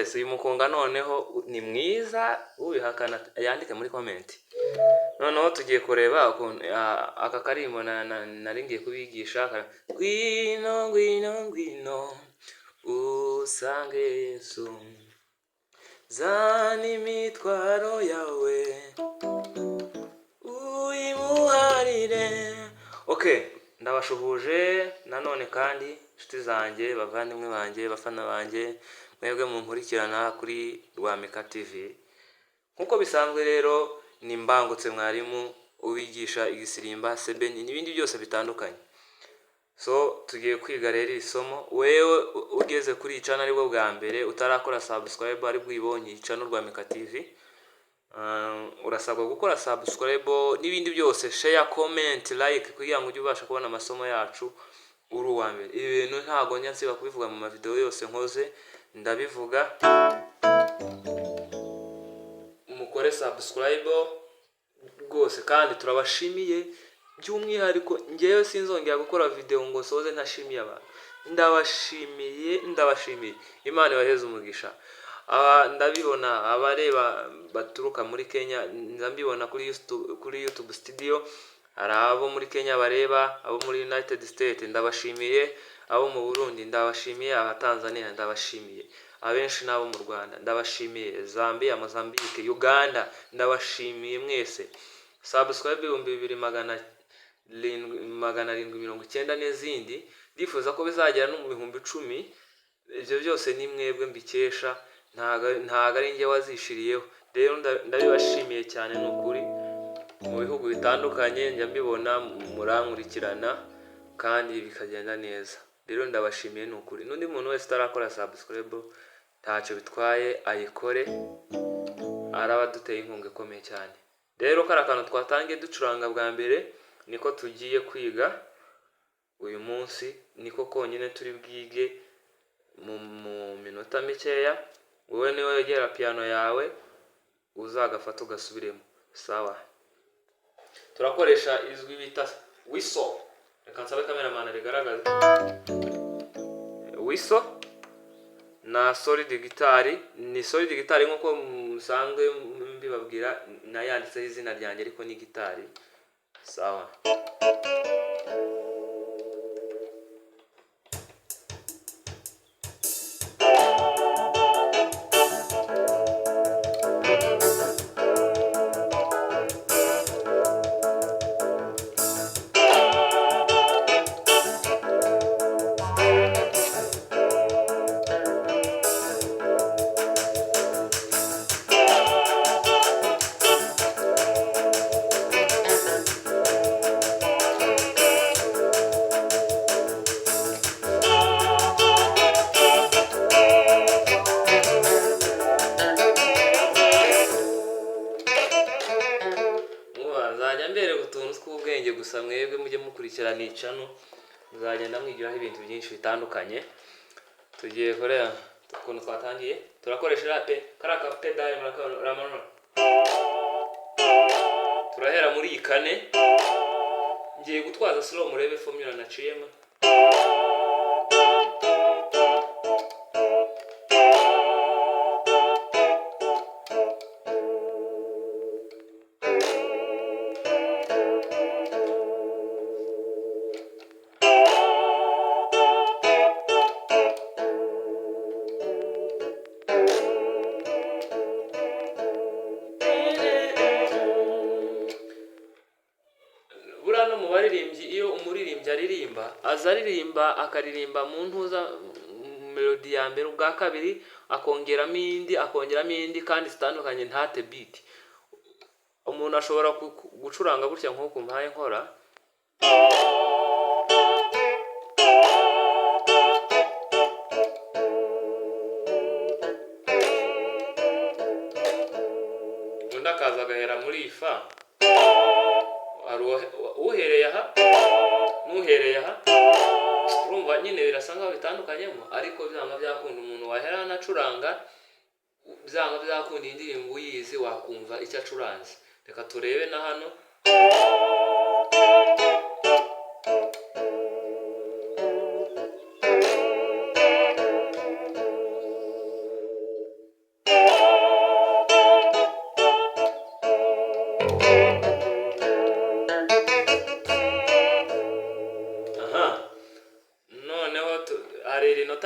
Moses. Uyu mukunga noneho ni mwiza, ubihakana yandike muri comment. Noneho tugiye kureba ukuntu aka karimbo nari ngiye kubigisha. Ngwino, ngwino, ngwino usange Yesu, zana imitwaro yawe uyimuharire. Okay, ndabashuhuje nanone kandi inshuti zanjye, bavandimwe banjye, bafana banjye, mwebwe munkurikirana kuri Rwamika TV. Nk'uko bisanzwe rero ni Mbangutse mwarimu ubigisha igisirimba, sebeni n'ibindi byose bitandukanye. So tugiye kwiga rero iri somo. Wewe ugeze kuri iyi channel aribwo bwa mbere, utarakora subscribe aribwo uyibonye iyi channel Rwamika TV, urasabwa gukora subscribe n'ibindi byose, share, comment, like, kugira ngo ujye ubasha kubona amasomo yacu uri uwa mbere. Ibi bintu ntago njya nsiba kubivuga mu mavideo yose nkoze, ndabivuga. Mukore subscribe rwose, kandi turabashimiye by'umwihariko. Ngewe sinzongera gukora video ngo nsoze ntashimiye abantu. Ndabashimiye, ndabashimiye, Imana ibaheze umugisha. Aba ndabibona abareba baturuka muri Kenya, nza mbibona kuri YouTube Studio. Hari abo muri Kenya bareba, abo muri United States ndabashimiye, abo mu Burundi ndabashimiye, aba Tanzania ndabashimiye, abenshi n'abo mu Rwanda ndabashimiye, Zambia, Mozambique, Uganda, ndabashimiye mwese. Subscribe 2700 790 n'izindi, ndifuza ko bizagera no mu 10,000. Ibyo byose ni mwebwe mbikesha, ntago ari njye wazishiriyeho. Rero ndabibashimiye cyane, ni ukuri. Mu bihugu bitandukanye njya mbibona murankurikirana kandi bikagenda neza. Rero ndabashimiye, ni ukuri. N'undi muntu wese utarakora subscribe ntacyo bitwaye, ayikore, araba aduteye inkunga ikomeye cyane. Rero kariya kantu twatangiye ducuranga bwa mbere niko tugiye kwiga uyu munsi, niko konyine turi bwige mu minota mikeya. Wowe niwe wegera piano yawe uzagafata ugasubiremo. Sawa, turakoresha ijwi bita whistle. Reka nsabe cameraman rigaragaze whistle na solid guitar. Ni solid guitar nk'uko musanzwe mbibabwira, nayanditseho izina ryanjye ariko ni gitari. Sawa. Muba nzajya mbereka utuntu tw'ubwenge gusa, mwebwe mujye mukurikirana icano, muzagenda mwigiraho ibintu byinshi bitandukanye. Tugiye kureba ukuntu twatangiye. Turakoresha iriya pe kariya ka pedali, muramanura. Turahera muri iyi kane. Ngiye gutwaza slow murebe formula naciyemo. Buriya no mu baririmbyi, iyo umuririmbyi aririmba, aza aririmba akaririmba mu ntuza melody ya mbere, ubwa kabiri akongeramo indi, akongeramo indi kandi zitandukanye, ntate beat. Umuntu ashobora gucuranga gutya nk'uku mpaye nkora. Undi akaza agahera muri iyi fa. Hari uhereye aha n'uhereye aha, urumva nyine birasa nkaho bitandukanyemo, ariko byanga byakunda umuntu wahera hano acuranga, byanga byakunda iyi ndirimbo uyizi wakumva icyo acuranze. Reka turebe na hano.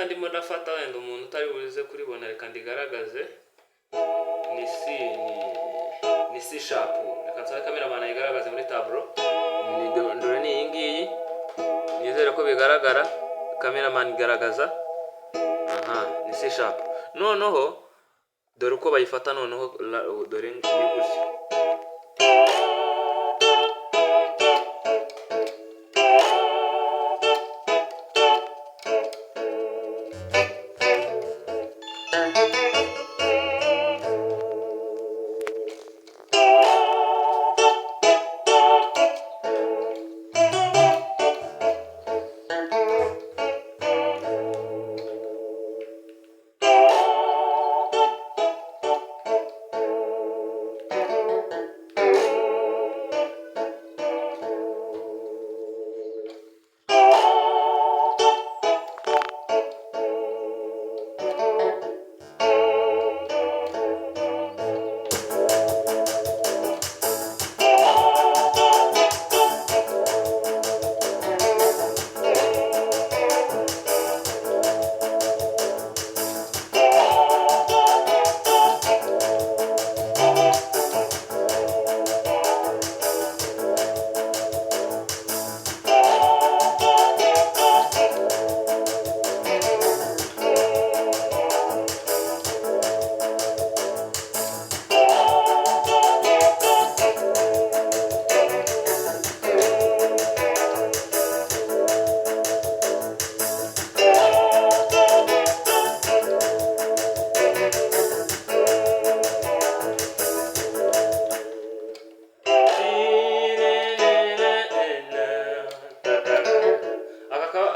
Ndimo ndafata wenda umuntu utari buze kuribona, reka ndigaragaze. Ni C, ni C sharp. Reka nsabe cameraman ayigaragaze muri tableau. Ni dore, ni iyi ngiyi. Nizere ko bigaragara. Cameraman, igaragaza. Aha ni C sharp. Noneho dore uko bayifata. Noneho dore ni gutya.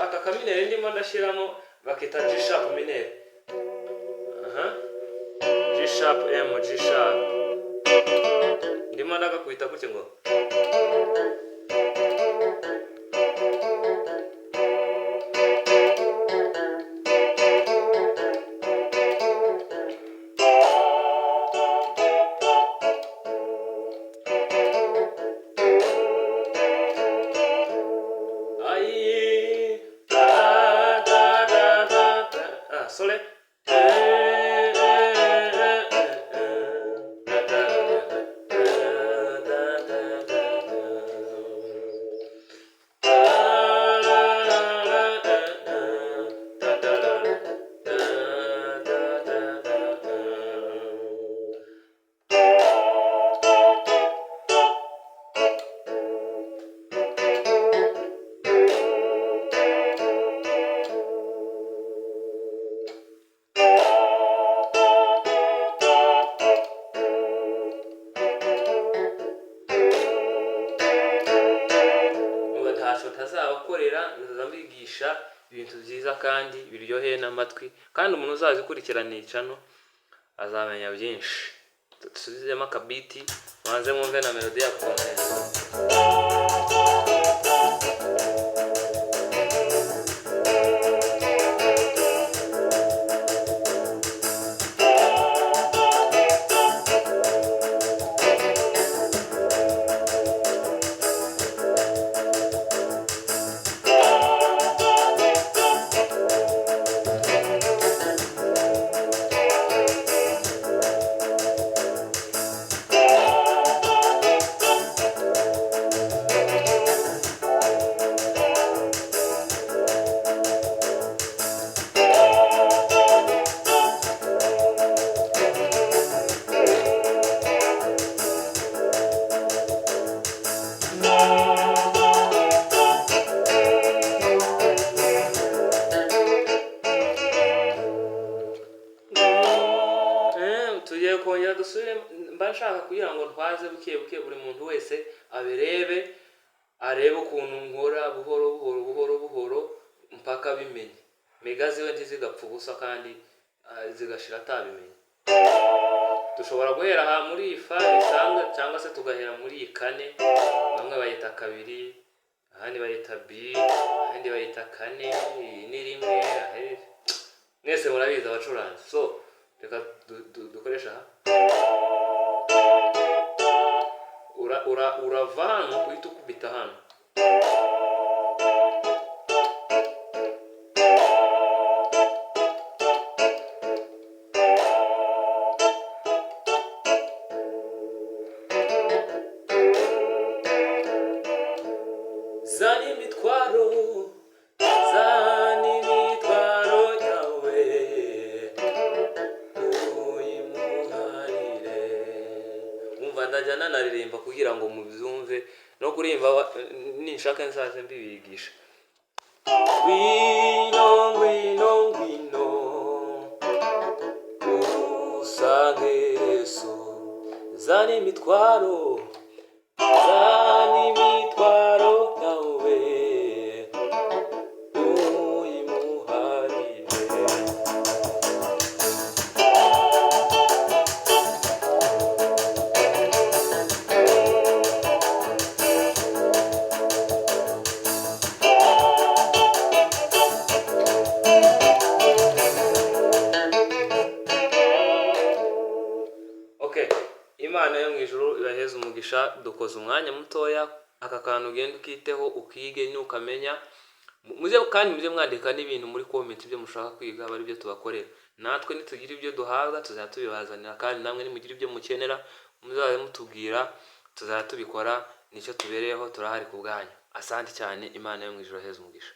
Aka ka mineur ndimo ndashyiramo bakita G sharp mineur. Aha, G sharp M, G sharp, ndimo ndagakubita gutya ngo. Ayi, da da da da da. Ah, sole. Eh, eh, eh, eh, eh. Da da da da da da da da. Da la la la da da da da da da da da da da. Ngo ntacyo ntazabakorera, nzaza mbigisha ibintu byiza kandi biryoheye n'amatwi, kandi umuntu uzaza ukurikirana iyi channel azamenya byinshi. Dusubizemo akabiti, banze mwumve na melody yako neza. Tugiye kongera dusubire. Mba nshaka kugira ngo ntwaze buke buke, buri muntu wese abirebe, arebe ukuntu nkora buhoro buhoro buhoro buhoro mpaka bimenye. Mega ziwe ntizigapfa ubusa kandi zigashira atabimenye. Dushobora guhera aha muri iyi fa bisanzwe, cyangwa se tugahera muri iyi kane. Bamwe bayita kabiri, ahandi bayita B, ahandi bayita kane. Iyi ni rimwe, mwese murabizi abacuranzi. So reka dukoreshe aha. Urava hano uhita ukubita hano. Nanaririmba kugira ngo mubyumve, no kuririmba ninshaka nzaze mbibigisha. Ngwino, ngwino, ngwino usange Yesu, zana imitwaro, zana imitwaro yawe uyimuharire. Okay, Imana yo mu ijuru ibaheze umugisha. Dukoze umwanya mutoya, aka kantu ugenda ukiteho, ukige, nukamenya muze. Kandi muze mwandika n'ibintu muri comment ibyo mushaka kwiga, aba ari byo tubakorera. Natwe nitugira ibyo duhabwa tuzajya tubibazanira, kandi namwe nimugira ibyo mukenera muzaze mutubwira, tuzajya tubikora. Nicyo tubereyeho, turahari ku bwanyu. Asante cyane, Imana yo mu ijuru ibaheze umugisha.